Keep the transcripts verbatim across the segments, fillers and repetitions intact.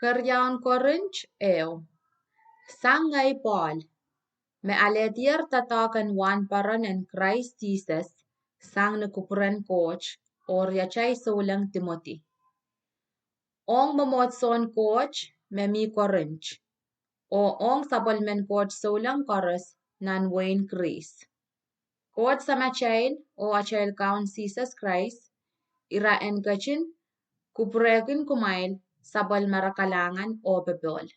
Keriaun Korint ehu. Sang ngehi Pohl, me alehdier doadoahk en wahnpoaron en Krais Sises sang ni kupwuren Koht, oh riatail souleng Timoty. Ong mwomwohdiso en Koht me mi Korint, oh ong sapwellimen Koht souleng koaros nan wehin Kris. Koht Samatail oh atail Kaun Sises Krais ira en ketin kupwurehkin kumwail sapwellimara kalahngan oh popohl.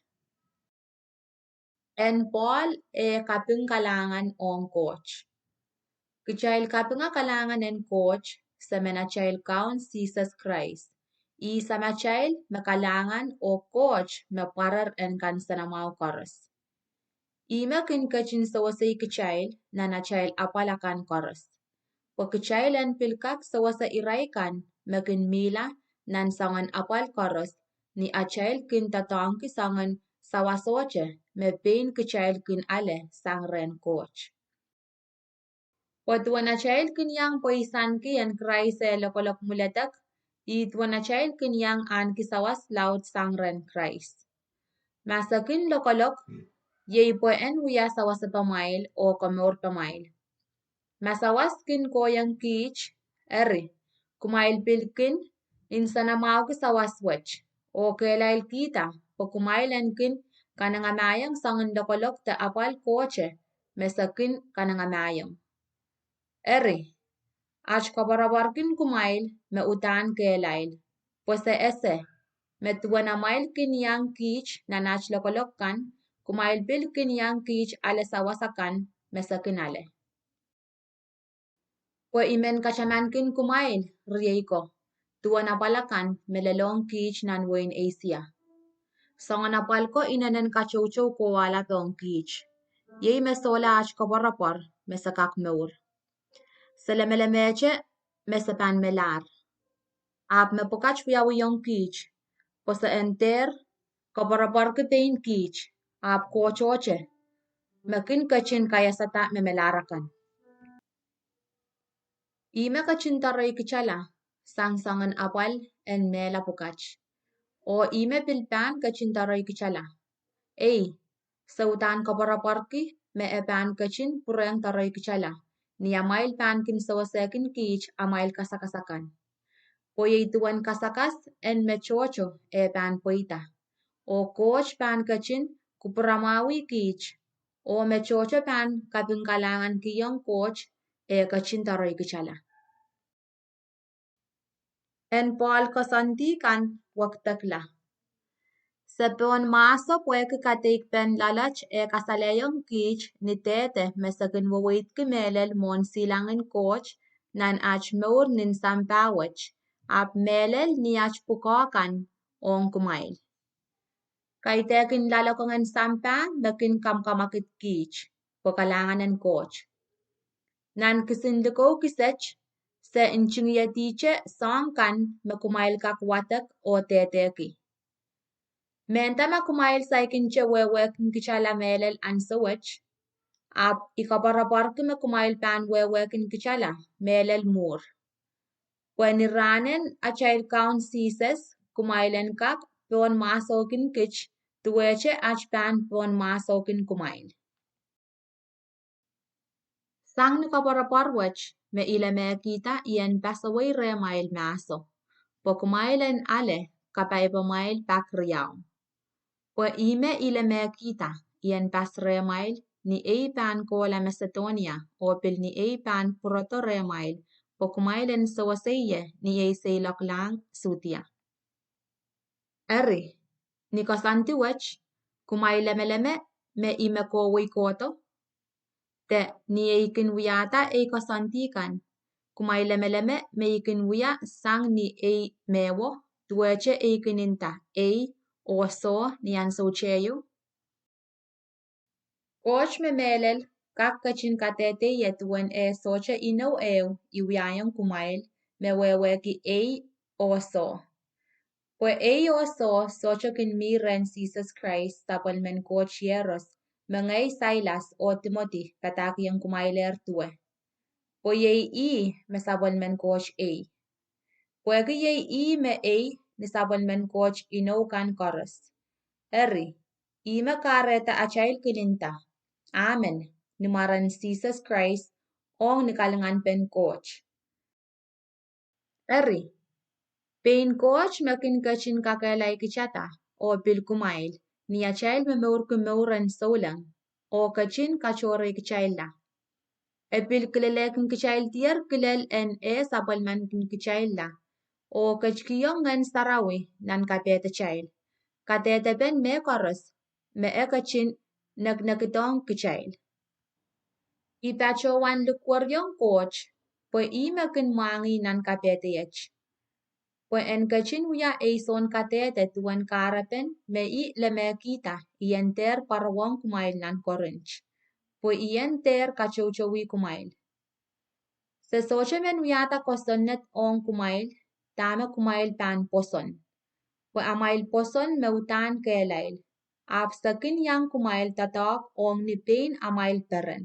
En Pohl eh kaping kalahngan ong Koht. Kitail kapinga kalahngan en Koht, Semen atail Kaun Sises Krais. Ih Samatail me kalahngan oh Koht me pwarer en kansenamwahu koaros. Ih me kin ketin sewesei kitail nan atail apwal akan koaros. Pwe kitail en pil kak sewese irail kan me kin mihla nan soangen apwal koaros, ni atail kin doadoahngki soangen sawasohte me pein kitail kin ale sang rehn Koht. Pwe duwen atail kin iang pweisanki en Krais eh lokolok mwuledek, ih duwen atail kin iang ahneki sawas laud sang rehn Krais. Ma se kin lokolok, iei pwe en wia sawasepamwail oh komourpamwail. Ma sawas kin kohieng kiht, eri, kumwail pil kin nsenamwahuki sawas wet, oh kehlailkihda pwe kumwail en kin kanengamahiong soangen lokolok de apwal Kohte me se kin kanengamahiong. Eri, at koapworopworki kumwail me uhdahn kehlail, pwe se ese me duwen amwail kin iang kiht nan at lokolok kan, kumwail pil kin iang kiht ale sawas akan me se kin ale. Pwe I men katamankin kumwail, riei ko, duwen apwal akan me lelohng kiht nan wehin Eisia. Soangen apwal ko inenen katoutou kohwahla pohn kiht. Iei me sohla at koapworopwor me se kak mour. Se lemelemehte me se pahn melahr. Ahpw mepwukat wiawihong kiht, pwe se en dehr koapworopworki pein kiht, ahpw kohtohte, me kin ketin kaiasada me melahr akan. Ih me ketin doarei kitala sang soangen apwal en mehla pwukat. Oh ih me pil pahn ketin doarei kitala. Ei, se uhdahn koapworopworki me e pahn ketin pwurehng doarei kitala, ni amwail pahn kin sewesehkin kiht amwail kasakas akan. Pwe iei duwen kasakas en me tohto e pahn pweida. Oh Koht pahn ketin kupwuramwahwih kiht, oh me tohto pahn kaping kalahngankihong Koht e ketin doarei kitala. En Pohl koasoandi kan wekidekla. Se pohn mahso pwehki kadeikpen loalot e kasalehiong kiht ni dehde me se kin weweidki mehlel mwohn silangin Koht nan at mour nin sampah wet, ahpw mehlel ni at pwukoa kan ong kumwail. Kaidehkin loalokong en sampah me kin kamwakamwakid kiht, pwe kalahngan en Koht. Nan kisin likou kiset, se ntingihedihte soahng kan me kumwail kak wadek oh dehdehki. Mehnda ma kumwail saikinte wehwehkin kitala mehlel ahnsou wet, ahpw I koapworopworki me kumwail pahn wehwehkin kitala mehlel mwuhr. Pwe ni rahnen atail Kaun Sises, kumwail en kak pohn mahsokin kiht, duwehte at pahn pohn mahsokin kumwail. Sang ni koapworopwor wet me I lemehkihda I en pasawei rehmwail mahso, pwe kumwail en ale kapaipamwail pak riau. Pwe ih me I lemehkihda I en pas rehmwail, ni ei pahn kohla Masedonia, oh pil ni ei pahn pwurodo rehmwail, pwe kumwail en sewese ie ni ei seiloaklahng Sudia. Eri, ni koasoandi wet, kumwail lemeleme me I me kohwei kohdo, de ni ei kin wiahda ei koasoandi kan, kumwail lemeleme me I kin wia sang ni ei mehwo, duwehte ei kin nda ei oh soh ni ahnsou tehieu. Koht me mehlel kak ketin kadehde ie duwen eh sohte inou ehu I wiahiong kumwail me wehwehki ei oh soh. Pwe ei oh soh sohte kin mi rehn Sises Krais sapwellimen Koht Iehros, me ngehi Sailas oh Timoty padahkihong kumwailehr duwe. Pwe iei ih me sapwellimen Koht ei. Pwehki iei ih me ei ni sapwellimen Koht inou kan koaros. Eri, ihme kahrehda atail kin nda, Amen, ni mwaren Sises Krais, ong ni kalinganpen Koht. Eri, pein Koht me kin ketin kakehlailkitada, oh pil kumwail, ni atail momourki mour en souleng, oh ketin katohrehkitailla. E pil kilelehkitaildier kilel en eh sapwellimanikitailla, oh ketikihong Ngehn Sarawi nan kapehdatail, kadehdepen mehkoaros me e ketin nekinekidohng kitail. I patohwan likwerihong Koht, pwe ih me kin mwahngih nan kapehdaiet. Pwe en ketin wia ei soun kadehde duwen kahrepen me I lemehkihda I en dehr pwarowohng kumwail nan Korint, pwe I en dehr katoutowi kumwail. Se sohte men wiahda kosonned ong kumwail, dahme kumwail pahn pwoson. Pwe amwail pwoson me uhdahn kehlail, ahpw se kin iang kumwail doadoahk ong ni pein amwail peren.